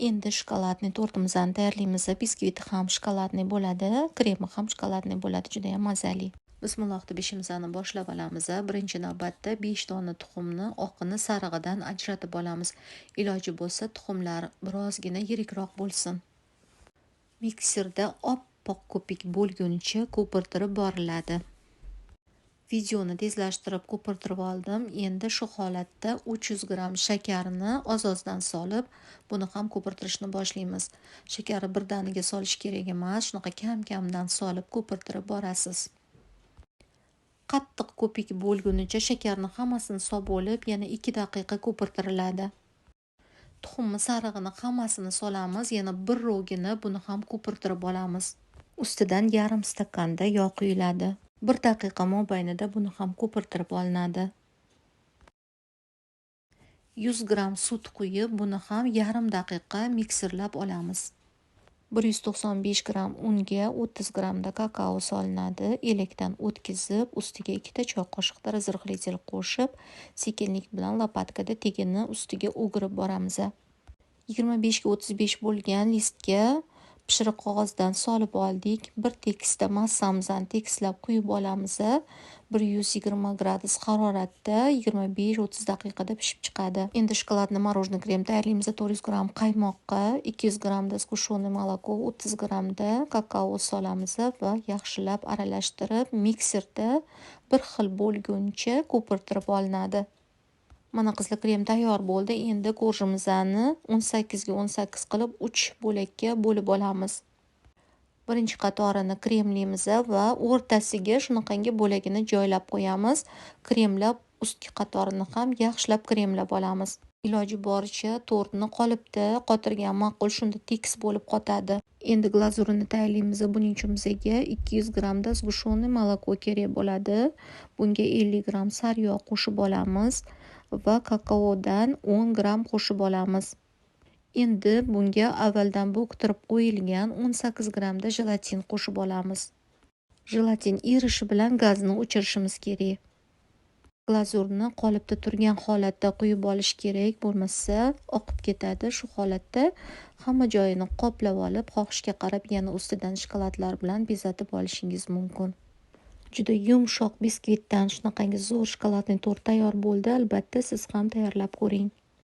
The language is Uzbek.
Endi шоколадный tortimizni tayyorlaymiz. Biskviti ham шоколадный bo'ladi, kremi ham шоколадный bo'ladi, juda ham mazali. Bismillah deb ishimizni boshlab olamiz. Birinchi navbatda 5 dona tuxumni oqini sarig'idan ajratib olamiz. Iloji bo'lsa, tuxumlar birozgina yirikroq bo'lsin. Mikserda oppoq ko'pik bo'lgunicha ko'pirtirib boriladi. Videoni tezlashtirib ko'pirtirib oldim. Endi shu holatda 300 gramm shakarni oz-ozdan solib, buni ham ko'pirtirishni boshlaymiz. Shakarni birdaniga solish kerak emas, shunaqa kam-kamdan solib ko'pirtirib borasiz. Qattiq ko'pik bo'lgunicha shakarni hammasini solib bo'lib, yana 2 daqiqa ko'pirtiriladi. Tuxumni sarig'ini hammasini solamiz, yana bir rogina buni ham ko'pirtirib olamiz. Ustidan yarim stakanda yog' quyiladi. 1 daqiqa mobaynida buni ham ko'pirtirib olinadi. 100 gramm sut quyib, buni ham yarim daqiqa mikserlab olamiz. 195 gramm unga 30 grammda kakao solinadi. Elakdan o'tkazib, ustiga 2 ta choy qoshiqda разрыхлитель qo'shib, sekinlik bilan lopatkada tagini ustiga o'girib boramiz. 25 ga 35 bo'lgan listga pishiriq qog'ozdan solib oldik. Bir tekisda massamizni tekislab quyib olamiz. 120 gradus haroratda 25-30 daqiqada pishib chiqadi. Endi шоколадный мороженое krem tayyorlaymiz. 400 gramm qaymoqqa 200 grammda сгущенное молоко, 30 grammda kakao solamiz va yaxshilab aralashtirib, mikserda bir xil bo'lguncha ko'pirtirib olinadi. Mana qizlar, krem tayyor bo'ldi. Endi korjimizni 18 ga 18 qilib 3 bo'lakka bo'lib olamiz. Birinchi qatorini kremlaymiz va o'rtasiga shunaqangi bo'lagini joylab qo'yamiz. Kremlab, ustki qatorini ham yaxshilab kremlab olamiz. Iloji boricha tortni qolipda qotirgan ma'qul, shunda tekis bo'lib qotadi. Endi glazurini tayyorlaymiz. Buning uchun bizga 200 grammda сгущенное молоко kerak bo'ladi. Bunga 50 gramm sariyog' qo'shib olamiz va kakaodan 10 gramm qo'shib olamiz. Endi bunga avvaldan bo'ktirib qo'yilgan 18 grammda jelatin qo'shib olamiz. Jelatin erishi bilan gazni o'chirishimiz kerak. Glazurni qolipda turgan holatda quyib olish kerak, bo'lmasa oqib ketadi. Shu holatda hamma joyini qoplab olib, xohishga qarab yana ustidan shokoladlar bilan bezatib olishingiz mumkin. Juda yumshoq biskvitdan shunaqangi zo'r шоколадный tort tayyor bo'ldi. Albatta, siz ham tayyorlab ko'ring.